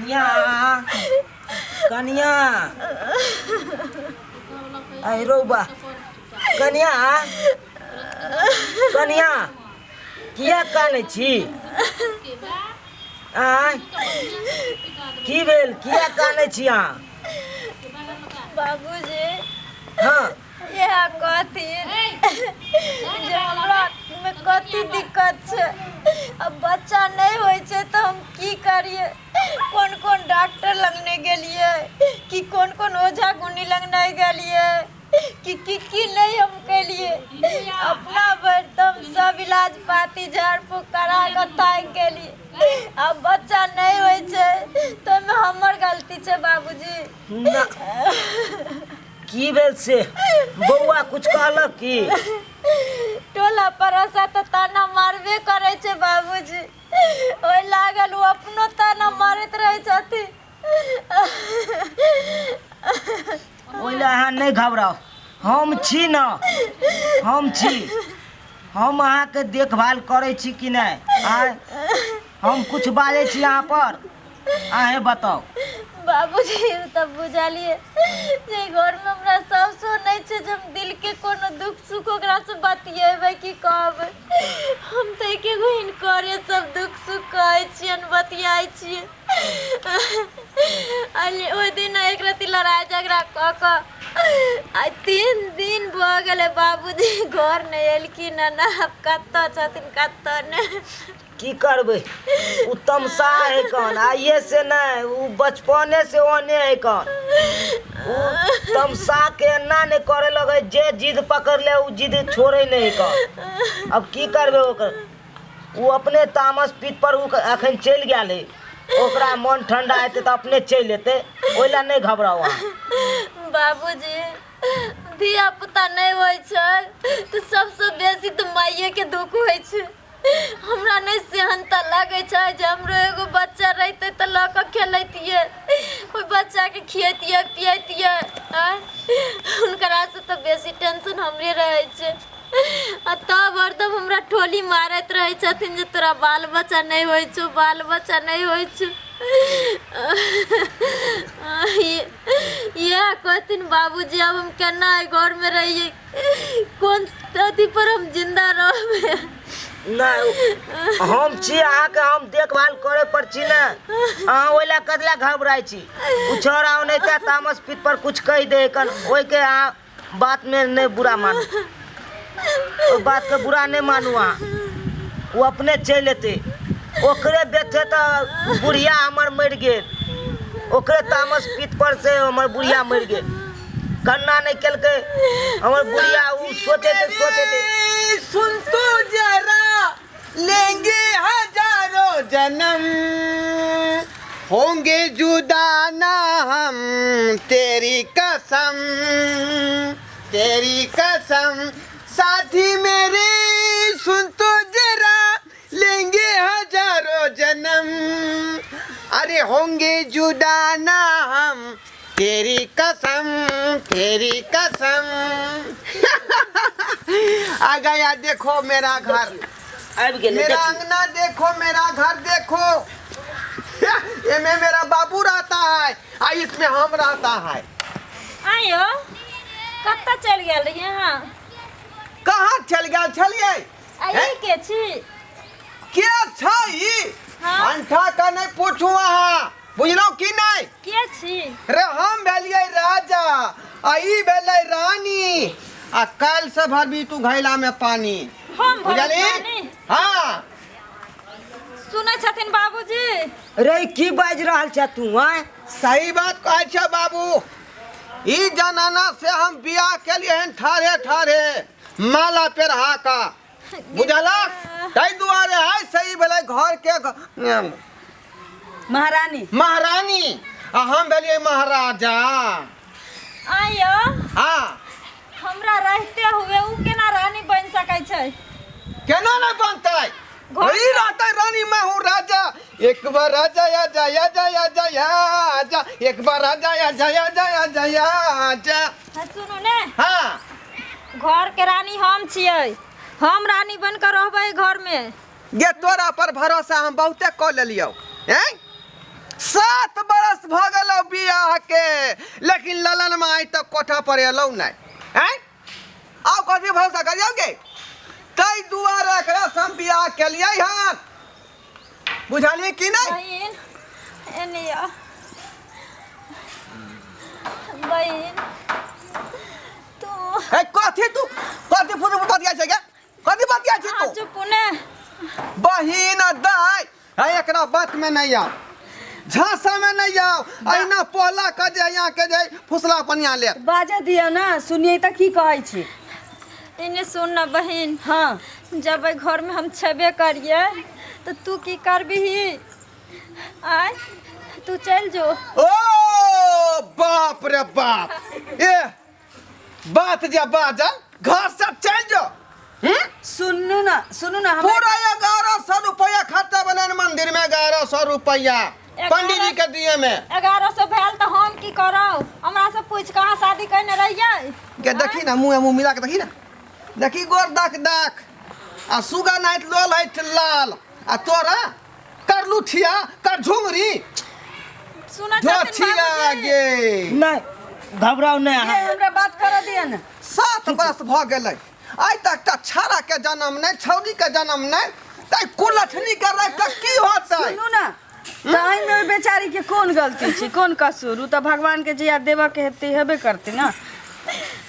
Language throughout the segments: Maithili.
कनिया, कनिया, अरे बा, कनिया, कनिया, किया कानै छी? आँय, की भेल? किया कानै छी अहाँ? बाबूजी। हाँ। इएह कहथिन जे हमरा मे कथी दिक्कत छै। अब बच्चा नहि होइ छै तऽ हम की करियै? कोन कोन डॉक्टर लग नहि गेलियै, कि कोन कोन ओझा गुनी लग नहि गेलियै, कि की की नहि हम केलियै। अपना भरि तऽ हम सब इलाज पाती झाड़ फूक करा कऽ थाकि गेलियै। आब बच्चा नहि होइ छै तऽ ओहिमे हमर गलती छै बाबूजी? ना, की भेल से बौआ कुछ कहलक की? टोला पड़ोसा तऽ ताना मारबे करै छै बाबूजी। ओहि लागल ओ अपनो ताना मारैत रहै छथिन। ओहि लए अहाँ नहि घबराउ, हम छी ने, हम छी। हम अहाँके देखभाल करै छी कि नहि? आँय, हम कुछ बाजै छी अहाँ पर? अहें बताउ। बाबूजी, तऽ बुझलियै जे घरमे हमरा सासो नहि छै जे हम दिलके कोनो दुख सुख ओकरासँ बतियेबै कि कहबै। हम तऽ एके गो हिनकरे सब दुख सुख कहै छियनि, बतियाइ छियै। ओहि दिन एक रति लड़ाइ झगड़ा कऽ कऽ आइ 3 दिन भऽ गेलै बाबूजी, घर नहि एलखिन हन। आब कतऽ छथिन, कतऽ नहि। की करबै, ओ तमसा है कन। आइए से नहि, ओ बचपने से ओने है कन। ओ तमसा के एना नहि करे लगे, जे जिद पकड़ ले ओ जिद छोड़े नहि कन। अब की करबै ओकर? ओ अपने तामस पीत पर ओ अखन चलि गेल है। ओकरा मन ठंडा हेतै तऽ अपने चलि एतै। ओहि लए नहि घबराउ अहाँ। बाबूजी, धिया पुता नहि होइ छै तऽ सबसँ बेसी तऽ माइएके दुःख होइ छै। हमरा नहि सेहनता लागै छै जे हमरो एगो बच्चा रहितै तऽ लऽ कऽ खेलैतियै, ओहि बच्चाके खियैतियै पियैतियै। आँय, हुनकरासँ तऽ बेसी टेंशन हमरे रहै छै। आ तब हरदम हमरा ठोली मारैत रहै छथिन जे तोरा बाल बच्चा नहि होइ छौ, बाल बच्चा नहि होइ छौ। इएह कहथिन बाबूजी, आब हम केना एहि घरमे रहियै? कोन अथी पर हम जिंदा रहबै? नहि, हम छी अहाँके, हम देखभाल करे पर छी ने। अहाँ ओहि लए कतला घबराइ छी? ओ छौड़ा ओनाहिते तामस पीत पर कुछ कहि दे कन, ओहिके अहाँ बातमे नहि बुरा मानू, ओहि बातके बुरा नहि मानू अहाँ। ओ अपने चलि एतै। ओकरे बेथे तऽ बुढ़िया हमर मरि गेल। ओकरे तामस पीत पर से हमर बुढ़िया मरि गेल। कन्ना नहि केलकै हमर बुढ़िया। ओ सोचैत सोचैत, सुन तो जरा, लेंगे हजारों जन्म, होंगे जुदा ना हम, तेरी कसम, तेरी कसम। साथी मेरे, सुन तो जरा, लेंगे हजारों जन्म, अरे होंगे जुदा ना हम, तेरी कसम, तेरी कसम। आ गया, देखो मेरा घर। आबि गेलै। मेरा देखियौ। अंगना देखो, मेरा घर देखो। ये में मेरा बाबू रहता है आ इसमें हम रहता है। आइयो, कतऽ चलि गेल रहियै अहाँ? कहाँ चल गेल छलियै? आ ई के छी? के छै ई? हाँ। अंठा का नहीं पूछू अहाँ, बुझलहुँ कि नहीं? के छी? रे, हम भेलियै राजा आ ई भेलै रानी। आ काल्हि से भरबी तू घैला में पानी। हम भरब बुझलही? पानी? हाँ। सुनै छथिन बाबूजी? रे, की बाजि रहल छ तू? आँय? सही बात कहै छै बाबू। ई जनाना से हम बियाह केलियै हन ठाढ़े ठाढ़े माला पेरहा का, बुझला? ताहि दुआरे आइ सही भेलै घर के महारानी। महारानी आ हम भेलियै महाराजा। आइयो। हाँ। हमरा रहते हुए उ केना रानी बनि सकै छै? केना नहि बनतै? वही रहतै रानी, मैं हूँ राजा। एक बार राजा आजा आजा आजा आजा, एक बार राजा आजा आजा आजा आजा। हाँ, सुनू ने। हाँ। घर के रानी हम छियै, हम रानी बन के रहबै घर में। गे, तोरा पर भरोसा हम बहुते कऽ लेलियौ। हैं, 7 बरस भऽ गेलौ बियाह के, लेकिन ललन में आइ तक कोठा पर एलौ नहि। आँय, आब कथी भरोसा करियौ गे? ताहि दुआरे एकरा से हम बियाह केलियै हन, बुझलियै कि नहि? बहिन, एने आ। बहिन, तू ए, कथी तू कथी फुट बतिया छै गे? कथी बतिया छी अहाँ तू? चुप ने। बहिन दाय है, एकरा बात में नहीं आओ, झांसा में नहीं आओ। अहिना पोहला के जे यहाँ के जे फुसला पनिया ले। बाजऽ दिअ ने, सुनियै तऽ की कहै छी। एने सुन न बहिन। हँ। जब एहि घरमे हम छेबे करियै तऽ तू की करबिही? आय, तू चलि जो। ओ बाप रे बाप, ए बात जे बाजल, घर से चल जो, हम्म? सुनू ने, सुनू ने हमरा। पूरा 1100 रुपया खर्चा बने मंदिर में, 1100 रुपया पंडित जी के दिए में। 1100 भेल तऽ हम की करब? हमरा से पूछि कऽ अहाँ शादी कयने रहियै? के देखी ना, मुँह मुँह मिला के देखी ना, देखी गोर दख दख आ सुगा नाइट लोल है लाल आ तोरा करलू छिया कर झुमरी। सुनऽ छथिन छिया बाबूजी? गे। नहि, घबराउ नहि ए, अहाँ। हमरा बात करऽ दिअ ने। 7 वर्ष भऽ गेलै, आइ तक तऽ छाड़ा के जन्म नहि, छौड़ी के जन्म नहि, तऽ कुलक्षणी के राखि कऽ की होतै? सुनू ने, तऽ एहिमे ओहि बेचारी के कोन गलती छै, कोन कसूर? ओ तऽ भगवान के जहिया देबऽ के हेतै, हेबे करतै ने।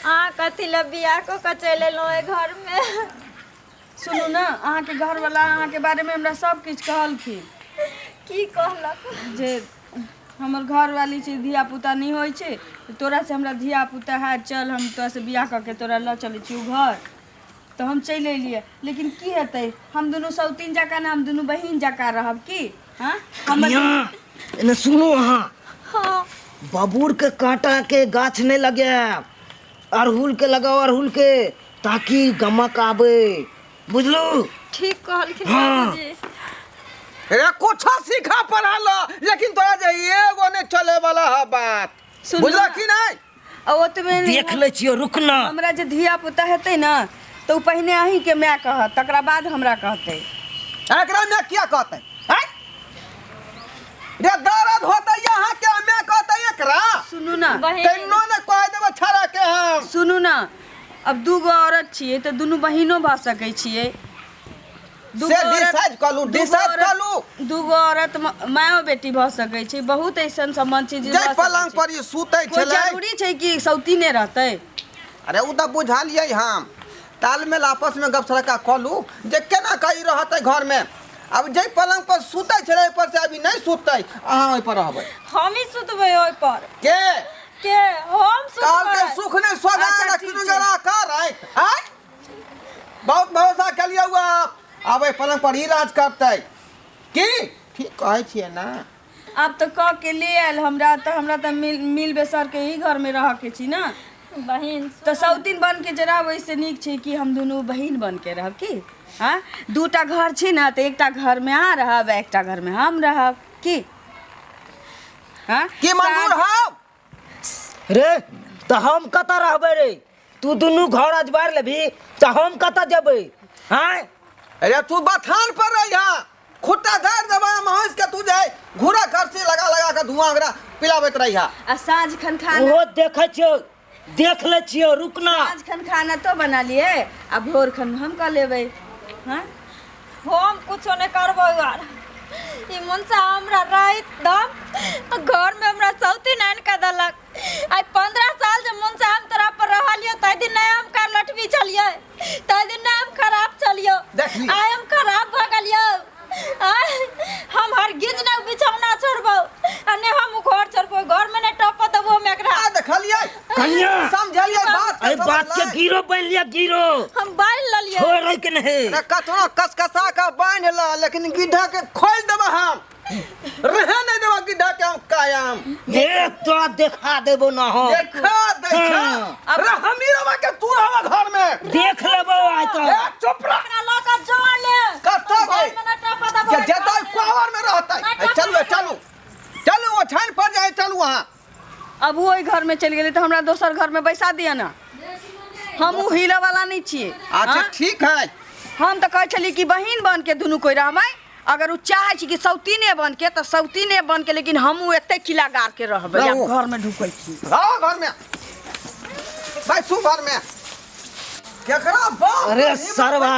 अहाँ कथी लए बियाह कऽ कऽ चलि एलहुँ एहि घरमे? सुनू ने, अहाँके घरवला अहाँके बारेमे हमरा सब किछु कहलखिन। की कहलक? जे हमर घरवाली छै, धिया पुता नहि होइ छै, तोरासँ हमरा धिया पुता हैत, चल हम तोरासँ बियाह कऽ के तोरा लऽ चलै छी घर। तऽ हम चलि एलियै, लेकिन की हेतै? हम दुनू सौतीन जकाँ ने, हम दुनू बहिन जकाँ रहब की? हँ, हमर कनिया, एने सुनू अहाँ। हँ। बबूर के कांटा के गाछ नहीं लगायब, अड़हुल के लगाओ, अड़हुल के, ताकि गमक आबे, बुझलू? ठीक कहलखिन। हाँ। बाबूजी। रे, कुछो सीखा पढ़ा लो, लेकिन तोरा जे एगो नहीं चले वाला है बात। सुनू बुझला ना। कि नहीं? आ ओतबे नहि, देख लै छियो, रुक ना। हमरा जे धिया पुता हेतै ने, तऽ ओ पहिने अहीँके माय कहत, तकरा बाद हमरा कहतै। एकरा में क्या कहते हैं रे? दर्द होता यहाँ के मैं कहते एकरा। सुनू ने। बहिन। केनो ने कह देबो छड़ा के हम। सुनू ने, अब दू गो औरत छियै तऽ दुनू बहिनो भऽ सकै छियै। दूगो से औरत- डिसाइड कऽ लू, दूगो डिसाइड औरत- कऽ लू। दूगो औरत मायो बेटी भऽ सकै छै। बहुत ऐसन संबंध छै जे जे भऽ सकै पलंग छै। पर ई सुतै कोइ छलै। जरूरी छै कि सौतीने रहतै? अरे, ओ तऽ बुझलियै हम। तालमेल आपस में गप सड़का कऽ लू जे केना कऽ ई रहतै घर में। अब जे पलंग पर सुतै छलै, ओहि पर से अभी नहीं सुततै, अहाँ ओहि पर रहबै। हम ही सुतबै ओहि पर। के? के हम काल के सुतबै? सुख नहीं सोगा। अच्छा, ना ठीक किनु छै। जरा कर आय आय बहुत भरोसा कलिए हुआ। आब एहि पलंग पर ही राज करतै की? ठीक कहै छियै ना? आब तऽ कऽ के ले आयल हमरा तऽ, हमरा तऽ मिल मिल बेसर के ही घर में रह के छी ने। बहिन। तऽ सौतीन बन के जे रहब, ओहिसँ नीक छै कि हम दुनू बहिन बन के रहब की? हाँ, दूटा घर छै ने, तऽ एकटा घरमे अहाँ रहब, एकटा घरमे हम रहब की? हाँ। की मंजूर हौ? रे, तऽ हम कतऽ रहबै रे? तू दुनू घर अजबार लेबही तऽ हम कतऽ जेबै? आँय? अरे, तू बथान पर रहिहा, खुट्टा गाड़ि देबै महींस के, तू जे घूरा करसी लगा लगा के धुआं ओकरा पिलाबैत रहिहा। आ साँझ खन खाना ओहो देखै छियौ, देख लै छियौ, रुक ना। साँझ खन खाना तो बना लिए आ भोर खन हम कऽ लेबै। हाँ। हम कुछो नहि करबो यार। ई मुनसा हमरा राति दम घरमे हमरा सौतीन आनि कऽ देलक। आइ 15 साल जे मुनसा हम तोरा पर रहलियो, ताहि दिन नहि हम करलटबी छलियै, ताहि दिन नहि हम खराब छलियो। देखली। आइ हम खराब भऽ गेलियो। आइ हम हरगिज नहि बिछौना छोड़बो आ नहि हम उ घर छोड़बो। घरमे नहि टपऽ देबो हम एकरा। आ देखलियै? कनिया। समझलियै बात? एहि बात के गिरो बनि लिअ, गिरो। हम बान्हि लेलियै। छोड़ै के नहीं। अरे, कतनो कसकसा के बान्हि ल, लेकिन गिड्ढा के खोलि देबै हम, रहे नहीं देबै गिड्ढा के हम कायम। देख, तोरा देखा देबो ना हम। देखा दै छै। हाँ। अरे, हम ही रहबै के तू रहबै घर में? देख लेबो आइ तऽ। ए, चुप रह। एकरा लऽ कऽ जो ले। कतऽ गई? घरमे नहि टपऽ देबो। जे जेतै कोबर में रहतै। ए, चलू, ए, चलू चलू, ओछाइन पर जाए, चलू अहाँ। अब ओ ओहि घरमे चलि गेलै तऽ हमरा दोसर घरमे बैसा दिअ ने। हम ओ हिलऽ वाला नहि छियै। अच्छा। हाँ? ठीक है। हम तऽ कहै छलियै कि बहिन बन के दुनू कोइ रहबै। अगर उ चाहै छी कि सौतीने बन के तऽ सौतीने बन के, लेकिन हमहूँ एते किला गाड़ के रहबै। रहू। आब घर में ढुकै छी। आओ घर में, बैसू घर में। केकरा बाप अरे के हिम्मत सरवा,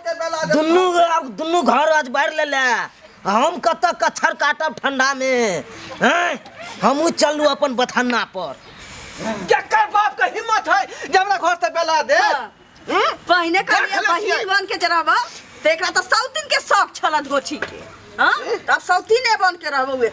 के बेला दे- दुनू आब दुनू घर आज बाढ़ि लेले, हम कतऽ कच्छर काटब ठंडा में? हैं, हमहूँ चलू अपन बथन्ना पर। केकर बाप के हिम्मत है जे हमरा घर से बेला दे? पहिने देख कहलियै ले बहिन छियै। बन के जे रहब तऽ एकरा तऽ सौतीन के शौक छल गोछी के। हाँ, तब सौतीने बन के रहबौ।